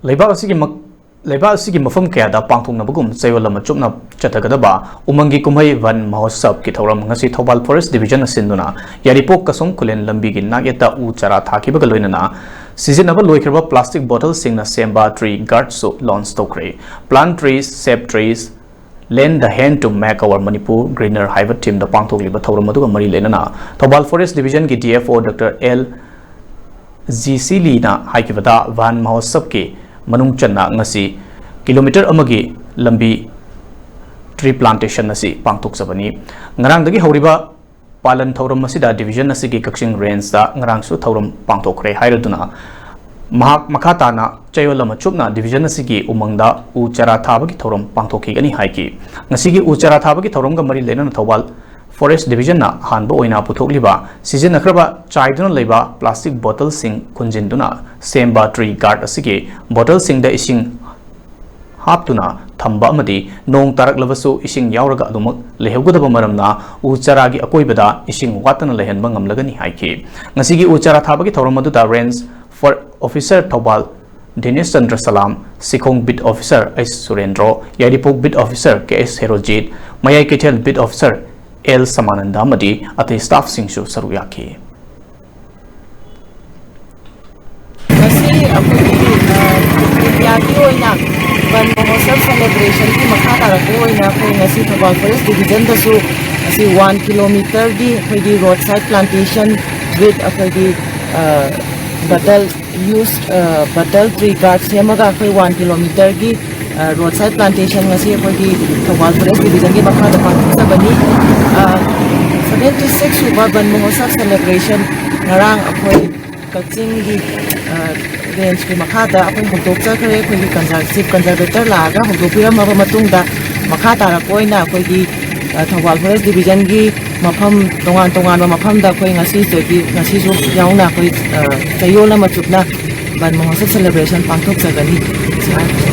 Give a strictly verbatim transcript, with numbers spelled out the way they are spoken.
ꯂꯩꯕꯥꯛ ꯑꯁꯤꯒꯤ ꯃ-, ꯂꯩꯕꯥꯛ ꯑꯁꯤꯒꯤ ꯃꯐꯝ ꯀꯌꯥꯗ ꯄꯥꯡꯊꯣꯛꯅꯕꯒꯨꯝ ꯆꯌꯣꯜ ꯑꯃ ꯆꯨꯞꯅ ꯆꯠꯊꯒꯗꯕ ꯎꯃꯪꯒꯤ ꯀꯨꯝꯍꯩ ꯚꯟ ꯃꯍꯣꯠꯁꯕꯀꯤ ꯊꯧꯔꯝ ꯉꯁꯤ ꯊꯧꯕꯥꯜ ꯐꯣꯔꯦꯁ꯭ꯠ ꯗꯤꯕꯤꯖꯟꯅ ꯁꯤꯟꯗꯨꯅ ꯌꯥꯏꯔꯤꯄꯣꯛ ꯀꯁꯣꯝ ꯈꯨꯂꯦꯟ ꯂꯝꯕꯤꯒꯤ ꯅꯥꯛꯌꯦꯠꯇ ꯎ ꯆꯥꯔꯥ ꯊꯥꯈꯤꯕꯒ ꯂꯣꯏꯅꯅ ꯁꯤꯖꯤꯟꯅꯕ ꯂꯣꯏꯈ꯭ꯔꯕ plastic bottleꯁꯤꯡꯅ ꯁꯦꯝꯕ tree guardꯁꯨ launch ꯇꯧꯈ꯭ꯔꯦ꯫ Plant trees, save trees, lend a hand to make our Manipur greener ꯍꯥꯏꯕ themeꯗ ꯄꯥꯡꯊꯣꯛꯂꯤꯕ ꯊꯧꯔꯝ ꯑꯗꯨꯒ ꯃꯔꯤ ꯂꯩꯅꯅ ꯊꯧꯕꯥꯜ ꯐꯣꯔꯦꯁ꯭ꯠ ꯗꯤꯕꯤꯖꯟꯒꯤ D F O doctor L G C ꯂꯤꯅ ꯍꯥꯏꯈꯤꯕꯗ, ꯚꯟ ꯃꯍꯣꯠꯁꯕꯀꯤ ꯃꯅꯨꯡ ꯆꯟꯅ ꯉꯁꯤ ꯀꯤꯂꯣꯃꯤꯇꯔ ꯑꯃꯒꯤ ꯂꯝꯕꯤ tree plantation ꯑꯁꯤ ꯄꯥꯡꯊꯣꯛꯆꯕꯅꯤ꯫ ꯉꯔꯥꯡꯗꯒꯤ ꯍꯧꯔꯤꯕ ꯄꯥꯂꯟ ꯊꯧꯔꯝ ꯑꯁꯤꯗ ꯗꯤꯕꯤꯖꯟ ꯑꯁꯤꯒꯤ ꯀꯛꯆꯤꯡ ꯔꯦꯟꯖꯇ ꯉꯔꯥꯡꯁꯨ ꯊꯧꯔꯝ ꯄꯥꯡꯊꯣꯛꯈ꯭ꯔꯦ ꯍꯥꯏꯔꯗꯨꯅ, ꯃꯍꯥꯛ ꯃꯈꯥ ꯇꯥꯅ ꯆꯌꯣꯜ ꯑꯃ ꯆꯨꯞꯅ ꯗꯤꯕꯤꯖꯟ ꯑꯁꯤꯒꯤ ꯎꯃꯪꯗ ꯎ ꯆꯥꯔꯥ ꯊꯥꯕꯒꯤ ꯊꯧꯔꯝ ꯄꯥꯡꯊꯣꯛꯈꯤꯒꯅꯤ ꯍꯥꯏꯈꯤ꯫ ꯉꯁꯤꯒꯤ ꯎ ꯆꯥꯔꯥ ꯊꯥꯕꯒꯤ ꯊꯧꯔꯝꯒ ꯃꯔꯤ ꯂꯩꯅꯅ ꯊꯧꯕꯥꯜ ꯐꯣꯔꯦꯁ꯭ꯠ ꯗꯤꯕꯤꯖꯟꯅ ꯑꯍꯥꯟꯕ ꯑꯣꯏꯅ ꯄꯨꯊꯣꯛꯂꯤꯕ ꯁꯤꯖꯤꯟꯅꯈ꯭ꯔꯕ ꯆꯥꯏꯗꯨꯅ ꯂꯩꯕ plastic bottleꯁꯤꯡ ꯈꯨꯟꯖꯤꯟꯗꯨꯅ ꯁꯦꯝꯕ tree guard ꯑꯁꯤꯒꯤ bottleꯁꯤꯡꯗ ꯏꯁꯤꯡ ꯍꯥꯞꯇꯨꯅ ꯊꯝꯕ ꯑꯃꯗꯤ ꯅꯣꯡ ꯇꯥꯔꯛꯂꯕꯁꯨ ꯏꯁꯤꯡ ꯌꯥꯎꯔꯒ ꯑꯗꯨꯃꯛ ꯂꯩꯍꯧꯒꯗꯕ ꯃꯔꯝꯅ ꯎ ꯆꯥꯔꯥꯒꯤ ꯑꯀꯣꯏꯕꯗ ꯏꯁꯤꯡ ꯋꯥꯠꯇꯅ ꯂꯩꯍꯟꯕ ꯉꯝꯂꯒꯅꯤ ꯍꯥꯏꯈꯤ꯫ ꯉꯁꯤꯒꯤ ꯎ ꯆꯥꯔꯥ ꯊꯥꯕꯒꯤ ꯊꯧꯔꯝ ꯑꯗꯨꯗ range forest officer Thoubal Dinesh Chandra Salam, Sikhong beat officer H Surendro, Yairipok beat officer K S Herojit, Mayai Keithel ꯕꯤꯠ ꯑꯣꯐꯤꯁꯥꯔ ꯑꯦꯜ ꯁꯃꯥꯅꯟꯗ ꯑꯃꯗꯤ ꯑꯇꯩ staffꯁꯤꯡꯁꯨ ꯁꯔꯨꯛ ꯌꯥꯈꯤ꯫ ꯉꯁꯤ ꯑꯩꯈꯣꯏꯒꯤ, ꯑ, ꯏꯟꯗꯤꯌꯥꯒꯤ ꯑꯣꯏꯅ ꯕꯟ ꯃꯍꯣꯠꯁꯕ celebrationꯒꯤ ꯃꯈꯥ ꯇꯥꯔꯛꯄ ꯑꯣꯏꯅ ꯑꯩꯈꯣꯏ ꯉꯁꯤ ꯊꯧꯕꯥꯜ ꯐꯣꯔꯦꯁ꯭ꯠ ꯗꯤꯕꯤꯖꯟꯗꯁꯨ ꯉꯁꯤ ꯋꯥꯟ ꯀꯤꯂꯣꯃꯤꯇꯔꯒꯤ ꯑꯩꯈꯣꯏꯒꯤ roadside plantation with ꯑꯩꯈꯣꯏꯒꯤ, ꯑ, bottle use, ꯑ, bottle tree guard ꯁꯦꯝꯃꯒ ꯑꯩꯈꯣꯏ ꯋꯥꯟ ꯀꯤꯂꯣꯃꯤꯇꯔꯒꯤ, ꯑ, roadside plantation ꯉꯁꯤ ꯑꯩꯈꯣꯏꯒꯤ ꯊꯧꯕꯥꯜ ꯐꯣꯔꯦꯁ꯭ꯠ ꯗꯤꯕꯤꯖꯟꯒꯤ ꯃꯈꯥꯗ ꯄꯥꯡꯊꯣꯛꯆꯕꯅꯤ꯫ ꯑ, seventy six ꯁꯨꯕ ꯕꯟ ꯃꯍꯣꯠꯁꯕ celebration ꯉꯔꯥꯡ ꯑꯩꯈꯣꯏ ꯀꯛꯆꯤꯡꯒꯤ, ꯑ, ꯔꯦꯟꯖꯀꯤ ꯃꯈꯥꯗ ꯑꯩꯈꯣꯏ ꯍꯧꯗꯣꯛꯆꯈ꯭ꯔꯦ꯫ ꯑꯩꯈꯣꯏꯒꯤ conser-, chief conservator ꯂꯥꯛꯑꯒ ꯍꯧꯗꯣꯛꯄꯤꯔꯝꯃꯕ ꯃꯇꯨꯡꯗ ꯃꯈꯥ ꯇꯥꯔꯛꯄ ꯑꯣꯏꯅ ꯑꯩꯈꯣꯏꯒꯤ, ꯑ, ꯊꯧꯕꯥꯜ ꯐꯣꯔꯦꯁ꯭ꯠ ꯗꯤꯕꯤꯖꯟꯒꯤ ꯃꯐꯝ ꯇꯣꯉꯥꯟ ꯇꯣꯉꯥꯟꯕ ꯃꯐꯝꯗ ꯑꯩꯈꯣꯏ ꯉꯁꯤꯗꯒꯤ, ꯉꯁꯤꯁꯨ ꯌꯥꯎꯅ ꯑꯩꯈꯣꯏ, ꯑ, ꯆꯌꯣꯜ ꯑꯃ ꯆꯨꯞꯅ ꯕꯟ ꯃꯍꯣꯠꯁꯕ celebration ꯄꯥꯡꯊꯣꯛꯆꯒꯅꯤ꯫ ꯁꯤ ꯍꯥꯏ-,